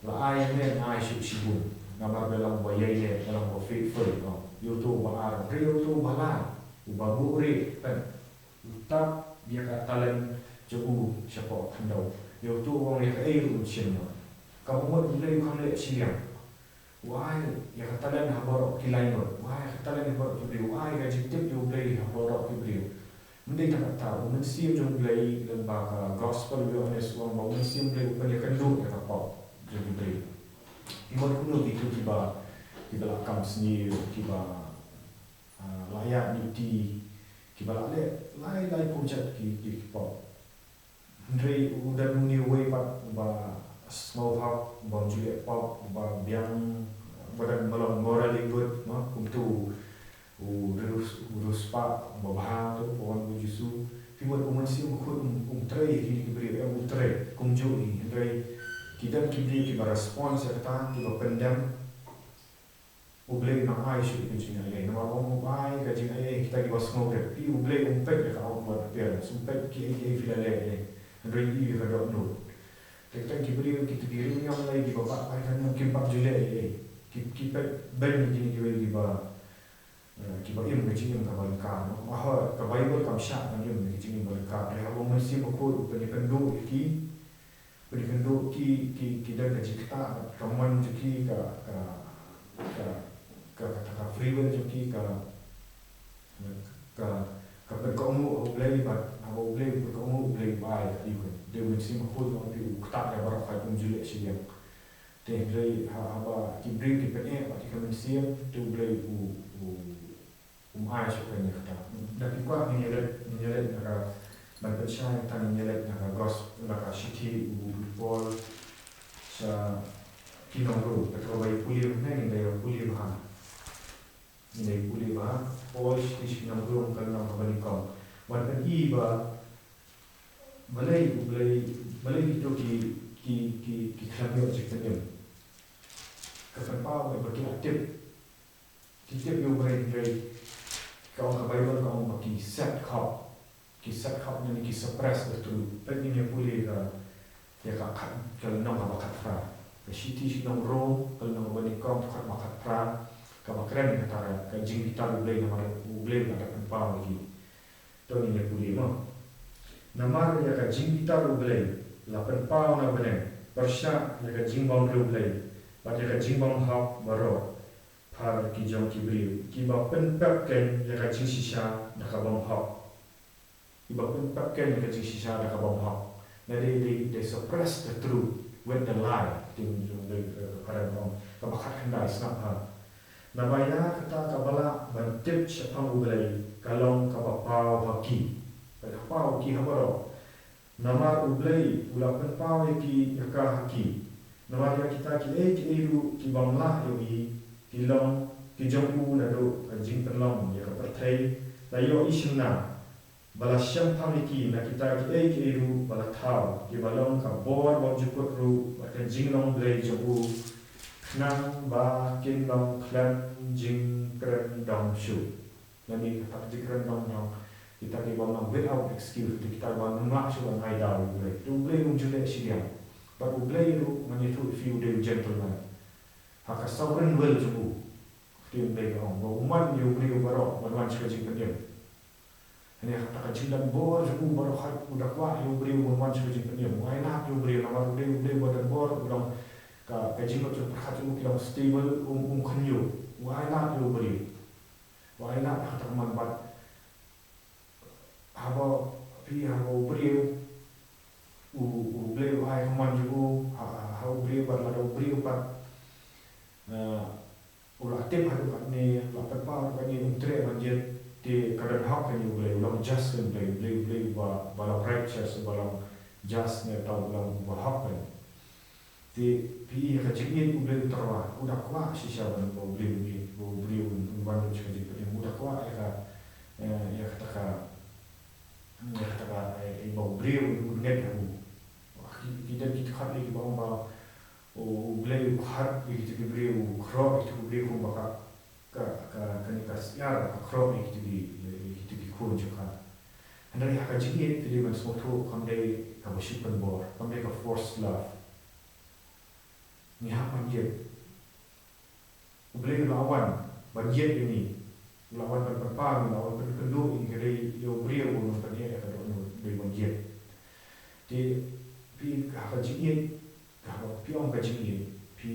la ai ïa me, ai shuh shibun. Namar me long ba ïaineh, me long ba faithful, u ong. Ïa uto uba ar, hynrei ïa uto uba lai, uba buhrieh, peit, u tap ïa ka talent jong u shapoh khyndew. Ïa uto u ong ïa kaei ruh un shim noh. Kaba mut U Blei u kham leh shiliang. U ai ïa ka talent ha baroh ki lai ngut. U ai ïa ka talent ha baroh ki briew. U ai ïa ka jingtip ïa U Blei ha baroh ki briew. Ym dei tang katta, u Mynsiem jong U Blei, lyngba ka Gospel u Ïoannis u ong ba u Mynsiem U Blei u pynïakynduh ïa ka pop jong ki briew. Ki mut kumno kito kiba, kiba la kam sniew, kiba, ah, la ïaid duty, kiba la leh lai lai pyrshah ki, ki, ki pop. Hynrei u don une uwei pat uba sngewhok, uba ym ju leh pop, uba biang, uba don, uba long morally good, no, kumto, u riewspah babha, to, ba wan u Jisu. Phi mut u Mynsiem Bakhuid um, um trei ïa kine ki briew, em, u trei kumjuh hi, hynrei ki don ki briew kiba response ïa kata, kiba pyndem. U Blei u nang ai shuh ka jingaiei. Namar ba u ai ka jingaiei kita kiba sngewrit. Phi, u Blei um peit ïa ka outward appearance, um peit kiei kiei phi la leh ei, hynrei ïa ka dohnud. Te kita ki briew, kita ki riewniam Blei kiba bat bai ka niam kim pat ju leh ei. Ki, ki peit beiñ ïa kine kiwei kiba, eh, kiba im ka jingim kaba lyngkar. Ma ha ka Baibl kam shah ban im ka jingim ba lyngkar. Hynrei haba u Mynsiem Bakhuid u pynïakynduh ïa ki, pynïakynduh ki, ki, ki don ka jingktah, ka mon jong ki, ka, ka, ka, ka, ka, ka free will jong ki, ka, ka, ka pynkohnguh ha u Blei, bad haba u Blei u pynkohnguh, u Blei u ai ïa u, dei u Mynsiem Bakhuid, namar phi, u ktah ïa baroh khoit, um ju leh shiliang. Te hynrei ha, haba ki briew ki pyneh bad ki ka mynsiem, te u Blei u, u, um ai shuh kane kata. Da phi kwah ngin ïa leit, ngin ïa leit na ka, ban pynshai kata ngin ïa leit na ka gos-, na ka shithi u, u Paul sha ki nong Rom, kata kaba ïa pule mynne ngin da ïa pule bha. Ngin da ïa pule bha, Paul shithi sha ki nong Rom ka lynnong kaba nyngkong. Ban pyni ba balei, balei, balei kito ki, ki, ki, ki khlem ïoh jingpynim. Ka pynpaw ba ki la tip. Ki tip ïa u Blei hynrei ka ong ka Baibl ka ong ba ki set khop. Ki set khop ne ki suppress the truth. Peit ngin ïa pule ka, ïa ka khat, ka lynnong kaba khatphra. Ka shithi sha ki nong Rom, ka lynnong kaba nyngkong, dkhot ba khatphra, kaba kren ïa kata ka jingbitar u Blei namar u Blei u la dep pynpaw ïa ki. To ngin ïa pule mo. Namar ïa ka jingbitar u Blei la pynpaw na bneng, pyrshah ïa ka jingbymriewblei bad ïa ka jingbymhok baroh phar ki jong ki briew, kiba pynpep keiñ ïa ka jingshisha da ka bymhok. Kiba pynpep keiñ ïa ka jingshisha da ka bymhok. Na dei, dei, they suppress the truth with the lie. Te ngi ju dei, eh, ka phareng ong, kaba khatkhyndai, sngap bha. Naba ïa kata kaba lah ban tip shaphang u Blei ka long kaba paw ha ki. Kaba paw ha ki ha baroh. Namar u Blei u la pynpaw ïa ki, ïa ka ha ki. Namar ïa kita kiei kiei ruh ki bym lah ïohi, ki long ki jong u naduh ka jingpynlong ïa ka pyrthei la ïohi shynna. Ba la shemphang ïa ki na kita kiei kiei ruh ba la thaw, kiba long ka bor bymjukut ruh bad ka jinglong Blei jong u, khnang ba kin long khlem jingkren dong shuh. Lane kata ka jingkren dong, dong, kita kiba long without excuse, kita kiba ngim lah shuh ban ai daw ïa u Blei. Te u Blei um ju leh shiliang. Bad u Blei ruh ngan ïathuh ïa phi u dei u gentleman. Ha ka sovereign will jong u. Kata u Blei ka ong ba u mon ïa u briew baroh ban wan sha ka jingpynim. Hynrei kata ka jingdon bor jong u baroh khoit u da kwah ïa u briew ban wan sha ka jingpynim. U ailad ïa u briew namar u dei u Blei uba don bor, u long ka, ka jingmut jong pyrkhat jong u ki long stable, um, um khynñiuh. U ailad ïa u briew. U ailad ha kata ka mon bad haba phi, haba u briew, u, u Blei u ai ka mon jong u ha, ha u briew bad lada u briew pat, eh, u la tip haduh katne, la pynpaw haduh katne, um treh ban jied, te ka don hok kane u Blei, u long just kane u Blei, u Blei, u Blei uba, ba long righteous, uba long just ne uta u long uba hok kane. Te phi ïa ka jingïeit u Blei u tyrwa, u da kwah shisha ban ba u Blei u ïeit, ba u briew un wan lut sha ka jingpynim, u da kwah ïa ka, eh, ïa kata ka, ïa kata ka, eh, eh, ba u briew un ngeit ha u. Ki, ki don ki dkhot ïa kiba ong ba u Blei u khot ïa kita ki briew, u khroh ïa kita ki briew kumba ka, ka, ka, kane ka syiar ka khroh ïa kita ki, ïa kita ki khun jong ka. Hynrei ha ka jingïeit phi dei ban sngewthuh kam dei kaba shu pynbor, kam dei ka forced love. Ngi hap ban ïeit. U Blei u la wan ban ïeit ïa ngi. U la wan ban pynpaw ïa ngi, u la wan pynkynduh ïa ngi, ka dei ïa u briew u nang pynïaid ïa ka dohnud, u dei ban ïeit. Te phi ha ka jingïeit, haba phi ong ka jingïeit, phi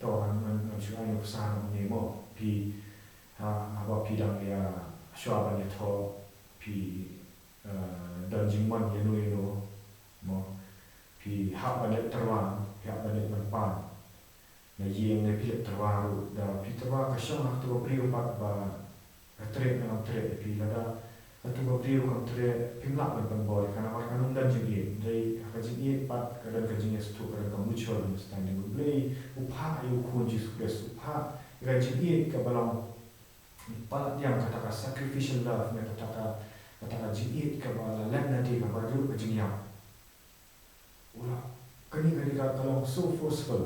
to ngan, ngan, ngan shu ai nuksa hangne mo. Phi ha, haba phi dang ïa shuwa ban ïathoh, phi, eh, don jingmon ïano ïano mo. Phi hap ban leit tyrwa, phi hap ban leit ban pan. Na ïing ne phi leit tyrwa ruh, da phi tyrwa ka shong ha kato ka briew pat ba ka treh ne kam treh ïa phi, lada kato ka briew kam treh, phim lah ban pynbor ïa ka namar kan ym don jingïeit. Hynrei ha ka jingïeit pat ka don ka jingïasngewthuh, ka don ka mutual understanding. U Blei u phah ïa u Khun Jisu Khrist, u phah ïa ka jingïeit kaba long Palat ïa kata ka sacrificial love, ne kata ka, kata ka jingïeit kaba la leh na dei kaba dei ka jingïap. Ula, kane ka dei ka, ka long so forceful.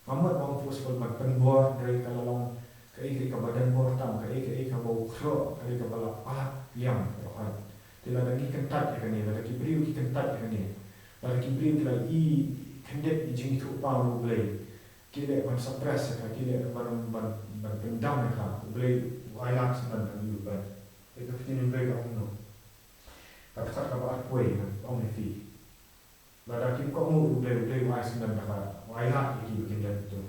Ka mut ba forceful ban pynbor, hynrei ka la long kaei kaei kaba don bor tam, kaei kaei kaba u khlok, ka dei kaba la palat ïa ka rohai. Te lada ngi kyntait ïa kane, lada ki briew ki kyntait ïa kane, lada ki briew ki la i khyndiat ïa i jingithuhpaw na U Blei, ki leh ban suppress ïa ka, ki leh ban, ban, ban pyndam ïa ka, U Blei u ailad syndon ïa u. Bad ïa ka ktien U Blei ka ong kumno? Ka dkhot kaba arphew ka ong ïa phi, lada kim kohnguh ïa U Blei, U Blei u ai syndon ïa ka, u ailad ïa ki ba kin don. To,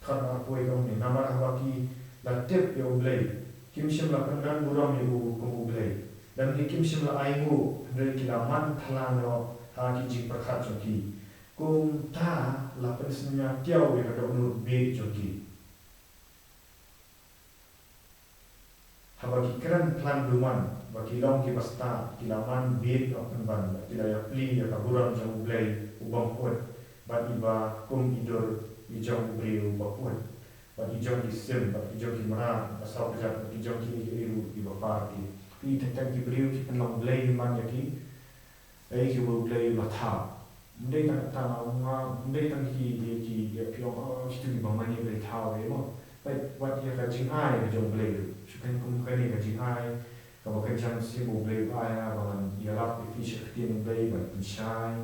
dkhot kaba arphew ka ong ne, namar haba ki la tip ïa U Blei, kim shym la pyndon burom ïa u kum U Blei. Lymne kim shym la ainguh, hynrei ki la man thala noh ha ki jingpyrkhat jong ki. Kumta la pynsynñia tiaw ïa ka dohnud bieit jong ki. Haba ki kren plan duman, ba ki long kiba stad, ki la man bieit noh pynban, bad ki la ïapli ïa ka burom jong U Blei u bym kut, bad iba kum i dur i jong u briew ba kut, bad i jong ki sim, bad i jong ki mrad, bad saw kjat, bad i jong kiei kiei ruh kiba par ki. Phi, teng teng ki briew ki pynlong blei man ïa ki, ei, kiba U Blei u la thaw. Ym dei tang, tang, ym dei tang ki, ki, ki, ki, ki ong, oh, kitu kiba mane Blei thaw, eh, mo. Peit, wat ïa ka jingai ka jong U Blei ruh. Shu kane kum kane ka jingai kaba kynjang sim U Blei u ai, ba ngan ïalap ïa phi sha ka ktien U Blei, ban pynshai,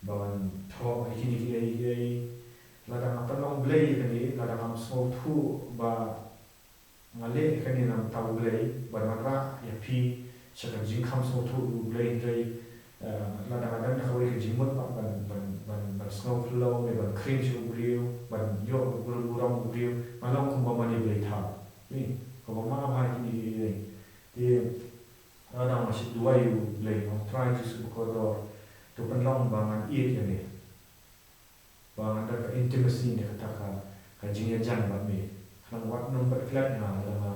ban thoh ïa kine kiei kiei. Lada nga pynlong blei ïa kane, lada ngam sngewthuh ba nga leh ïa kane na bynta U Blei, ban wanrah ïa phi sha ka jingkham sngewthuh U Blei, hynrei, eh, lada nga don da kawei ka jingmut ban, ban, ban, ban, ban sngew khlem ne ban khring sha u briew, ban ïoh burom, burom u briew, nga long kumba mane Blei thaw. Ni, kaba ma bha ïa kine kiei kiei. Te lada nga shait duwai ïa U Blei, nga ong, Trai Jisu bakordor, to pynlong ba ngan ïeit ïa me. Ba ngan don ka intimacy ne kata ka, ka jingïajan bad me. Khnang wat nym pat klet nga, lada nga,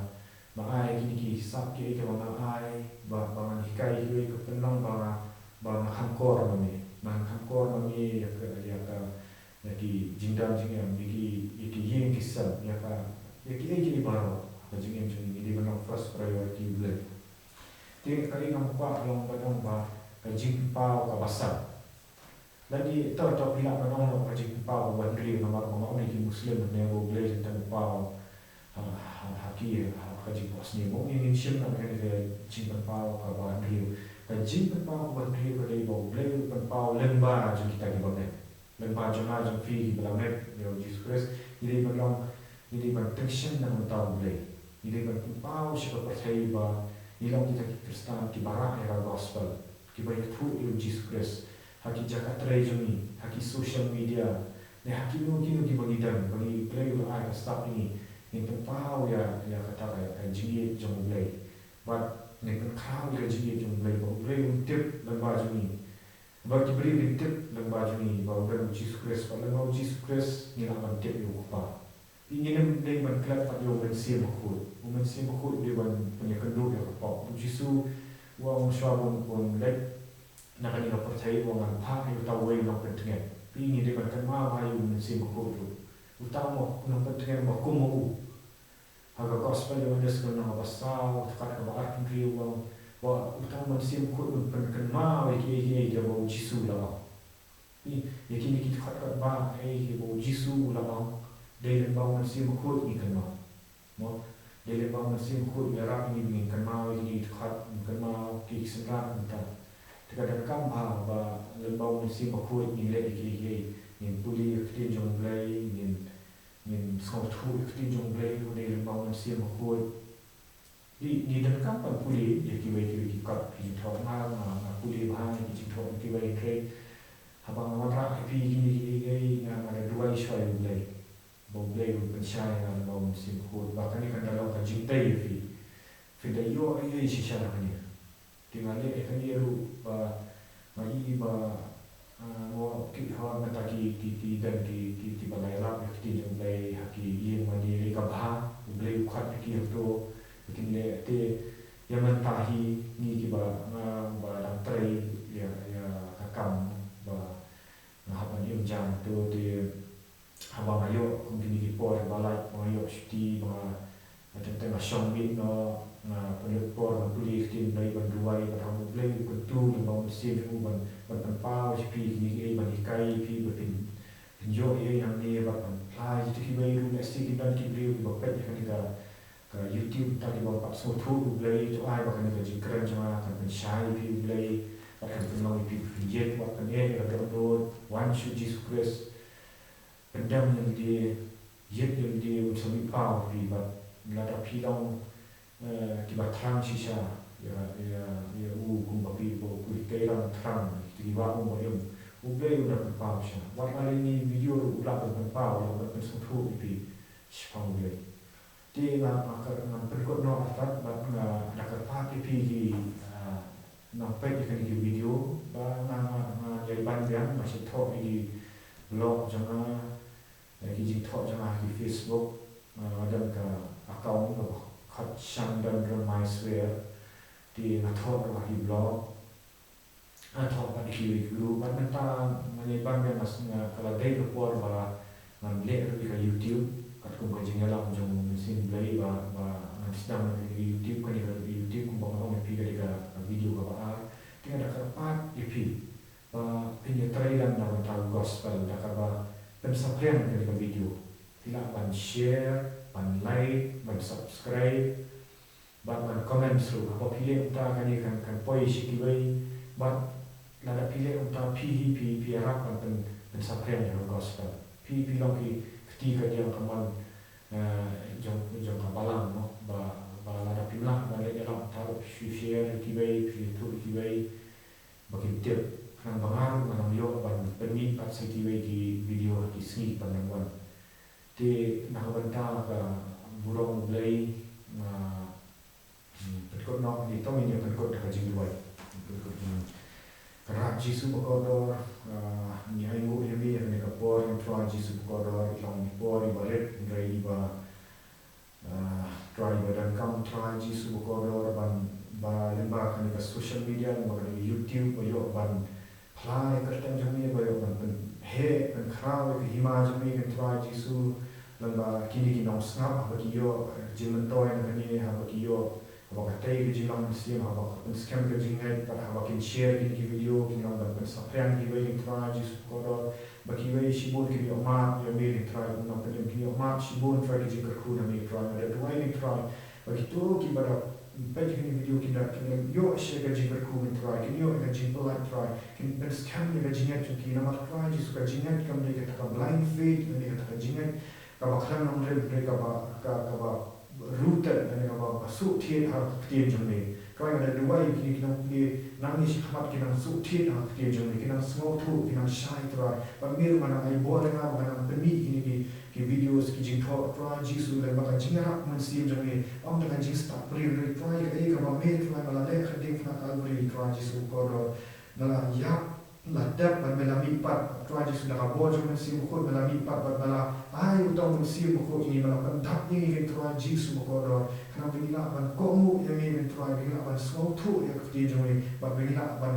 nga ai kine ki sap kiei kiba nga ai, ba, ba ngan hikai kiwei, ka pynlong ba nga, ba nga kham kor ma me. Ba nga kham kor ma me ïa ka, ïa ka, ïa ki jingdon jingem, ïa ki, ïa ki ïing ki sem, ïa ka, ïa kiei kiei baroh ha ka jingim jong ngi, ngi dei ban long first priority U Blei. Te kaei kaba nga kwah long ban ong ba ka jingpynpaw kaba san. Lane to, to phi lah ban ong ka jingpynpaw kaba hynriew, namar ba nga ong ïa ki Muslim ne ba U Blei jong tang u paw ha, ha, ha ki, ha ka jingpynsngew. Mo, ngin shim na kane ka jingpynpaw kaba hynriew. Ka jingpynpaw kaba hynriew ka dei ba U Blei u pynpaw lyngba jong kita kiba met. Lyngba jong nga jong phi kiba la met ïa U Jisu Khrist, ngi dei ban long, ngi dei ban tyngshaiñ na ka bynta U Blei. Ngi dei ban pynpaw sha ka pyrthei ba ngi long kita ki Khristan kiba rah ïa ka gospel, kiba ïathuh ïa U Jisu Khrist ha ki jaka trei jong ngi, ha ki social media, ne ha kino kino kiba ngi don, ba ngi, Blei u la ai ka sap ïa ngi, ngin pynpaw ïa, ïa kata ka, ka jingïeit jong U Blei. Bad ngin pynkhraw ïa ka jingïeit jong U Blei, ba U Blei un tip lyngba jong ngi. Ba ki briew kin tip lyngba jong ngi ba u don U Jisu Khrist, bad lyngba U Jisu Khrist ngi lah ban tip ïa U Kpa. Te ngim dei ban klet pat ïa U Mynsiem Bakhuid. U Mynsiem Bakhuid u dei ban pynïakynduh ïa ka pop. U Jisu u ong shuwa ban, ban leit na kane ka pyrthei, u ong ngan phah ïa uta uwei u nongpyntngen. Te ngi dei ban kynmaw ïa U Mynsiem Bakhuid ruh. Uta u nongpyntngen ba kum ma u. Ha ka gospel Ïoannis ka lynnong kaba saw, dkhot kaba arphew hynriew u ong ba uta U Mynsiem Bakhuid un pynkynmaw ïa kiei kiei kiba U Jisu u la ong. Ïa kine ki dkhot katba, eh, kiba U Jisu u la ong, dei lyngba U Mynsiem Bakhuid ngi kynmaw. Mo, dei lyngba U Mynsiem Bakhuid u ïarap ïa ngi ba ngin kynmaw ïa kine ki dkhot, ngin kynmaw ki, ki synran mynta. Te ka donkam bha ba lyngba U Mynsiem Bakhuid ngin leh ïa kiei kiei, ngin pule ïa ka ktien jong U Blei, ngin Ngin sngewthuh ïa ka ktien jong U Blei, u dei lyngba U Mynsiem Bakhuid. Ngi, ngi donkam ban pule ïa kiwei kiwei ki kot ki jingthoh. Nga, nga, nga pule bha ïa ki jingthoh kiwei kiwei. Haba nga wanrah ïa phi kine kiei kiei, nga, nga da duwai shuwa ïa U Blei ba U Blei un pynshai ïa nga lyngba U Mynsiem Bakhuid, ba kane kan da long ka jingtei ïa phi. Phin da ïoh ei ei shisha na kane. Te nga leh ïa kane ruh ba nga i ba, ah, nga kit ha kata ki, ki, ki don ki, ki, kiba la ïalap ïa ka ktien jong U Blei ha ki ïing mane, eh, kaba bha, U Blei u khot ïa ki hato ba kin leh. Te ïa mynta hi ngi kiba, nga ba dang trei ïa, ïa ka kam ba nga hap ban im jam hato, te haba nga ïoh kum kine ki por ba lait ba nga ïoh shuti ba nga, nga teng teng nga shong Kyntu lyngba u Mynsiem jong u ban, ban pynpaw ïa phi kine kiei, ban hikai ïa phi ba phin, phin ïoh ïa nangne, bad ban phla ïa kito kiwei ruh, lehse kin don ki briew kiba peit ïa kane ka, ka YouTube, ta kiba pat sngewthuh ïa u Blei, to ai ba kane ka jingkren jong nga kan pynshai ïa phi ïa u Blei, bad kan pynlong ïa phi ba phin ïeit, wat pyneh ïa ka dohnud, wan sha u Jisu Khrist. Pyndem ïa lade, ïeit ïa lade, un sa mih paw ïa phi, bad lada phi long, eh, kiba thrang shisha ïa, ïa, ïa u, kumba phi, ba u, u hikai rang thrang, kita kiba um ba im, u Blei un da pynpaw shisha. Wat la ïa kine video ruh u lah ban pynpaw, u lah ban pynsngewthuh ïa phi shaphang u Blei. Te nga, nga, nga pynkut noh artat, bad nga da kyrpad ïa phi ki, ah, nongpeit ïa kine ki video, ba nga, nga, nga ïai ban biang, nga shu thoh ïa ki blog jong nga, ïa ki jingthoh jong nga ha ki Facebook, ah, nga don ka account kaba khot Shandan Remaiswer, te nga thoh ruh ha ki blog, nga thoh pat ha ki group, bad mynta nga ïai ban biang, nga, nga, ka la dei ka por ba ngan leh ruh ïa ka YouTube, katkum ka jingïalam jong u Mynsiem Blei ba, ba ngan sdang ïa ka YouTube, kane ka YouTube kumba nga ong ïa phi ka dei ka, ka video kaba ar, te nga da kyrpad ïa phi ba phin ïatrei lem na ka bynta u gospel da kaba pynsaphriang ïa kane ka video. Phi lah ban share, ban like, ban subscribe, bad ban comment ruh. Haba phi leh kumta kane kan, kan poi sha kiwei, bad lada phi leh kumta phi hi phi, phi ïarap ban pyn, pynsaphriang ïa ka gospel. Phi, phi long ki kti kadiang kamon, eh, jong, jong ka balang, no? Ba, ba lada phim lah ban leh ïalam kumta ruh, phi share ïa kiwei, phi ïathuh ïa kiwei ba kin tip, khnang ba nga ruh ngan nang ïoh ban pynmih pat sa kiwei ki video ha ki sngi ban dang wan. Te na ka bynta ka burom u Blei, nga, hmm, pynkut noh, ngi tang ngin ïa pynkut da ka jingduwai. Pynkut jingduwai. Kynrad Jisu bakordor, ah, ngi ainguh ïa me ïa kane ka por, Trai Jisu bakordor, i long i por iba rit, hynrei iba Ah, Trai ba donkam, Trai Jisu bakordor, ban, ba lyngba kane ka social media, lyngba kane ka YouTube, ba ïoh ban phla ïa ka kyrteng jong me, ba ïoh ban pynheh, pynkhraw ïa ka hima jong me, Trai Jisu, lyngba kine ki nongsngap, haba ki ïoh, eh, jingmyntoi na kane, haba ki ïoh, haba ka tei ka jinglong mynsiem, haba ka pynskhem ka jingngeit, bad haba kin share kine ki video, kin long ban pynsaphriang kiwei, Trai Jisu bakordor, ba kiwei shibun kin ïoh mad ïa me, Trai, kum nongpynim, kin ïoh mad shibun, Trai, ka jingkyrkhu na me, Trai. Nga da duwai, Trai, ba kito kiba da peit ïa kine ki video kin da, kin da ïoh sha ka jingkyrkhu, Trai, kin ïoh ka jingpyllait, Trai, kin pynskhem ïa ka jingngeit jong ki, namar, Trai Jisu, ka jingngeit kam dei kata ka blind faith, kam dei kata ka jingngeit kaba khlem nongrim, hynrei kaba, ka, kaba rooted, lane kaba, ba suk thied ha ka ktien jong me. Trai, nga da duwai ïa kine ki nongpule nangne shakhmat kin nang suk thied ha ka ktien jong me, kin nang sngewthuh, kin nang shai, Trai. Bad me ruh ngan nang ai bor ïa nga ba ngan nang pynmih ïa kine ki, ki videos, ki jingthoh, Trai Jisu, lem bad ka jingïarap mynsiem jong me. Ym da ka jingstad briew, Trai, kaei kaba me, Trai, me la leh ha ka diengphna Kalbari, Trai Jisu bakordor. Me la ïap, la tep bad me la mihpat, Trai Jisu, da ka bor jong u Mynsiem Bakhuid me la mihpat, bad me la ai uta u Mynsiem Bakhuid ïa ngi, me la pyndap ïa ngi, Trai Jisu bakordor. Khnang ba ngin lah ban kohnguh ïa me, Trai, ba ngin lah ban sngewthuh ïa ka ktien jong me, bad ba ngin lah ban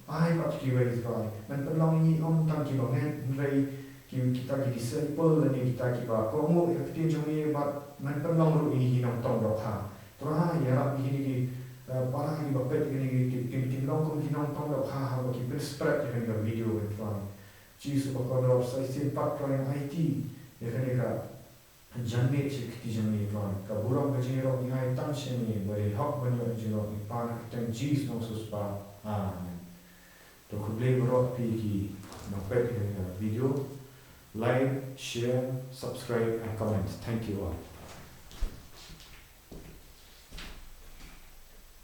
ai pat ïa kiwei, Trai. Men pynlong ïa ngi ym tang kiba ngeit, hynrei ki, kita ki disciple lane kita kiba kohnguh ïa ka ktien jong me, bad men pynlong ruh ïa ngi ki nongtong dohkha. Trai, ïarap ïa kine ki, eh, para kiba peit ïa kine ki, ki, ki, kin long kum ki nongtong dohkha haba ki pynspread ïa kane ka video, Trai. Jisu bakordor, sa shisien pat, Trai, ngi aiti ïa kane ka janmiet sha ki kti jong me, Trai. Ka burom ka jingïaroh ngi ai tang sha me, ba dei hok ban ïoh jingïaroh, ngi pan ha ka kyrteng Jisu Nongsiewspah. Amen. To khublei baroh phi ki nongpeit ïa kane ka video. Like, share, subscribe and comment. Thank you all.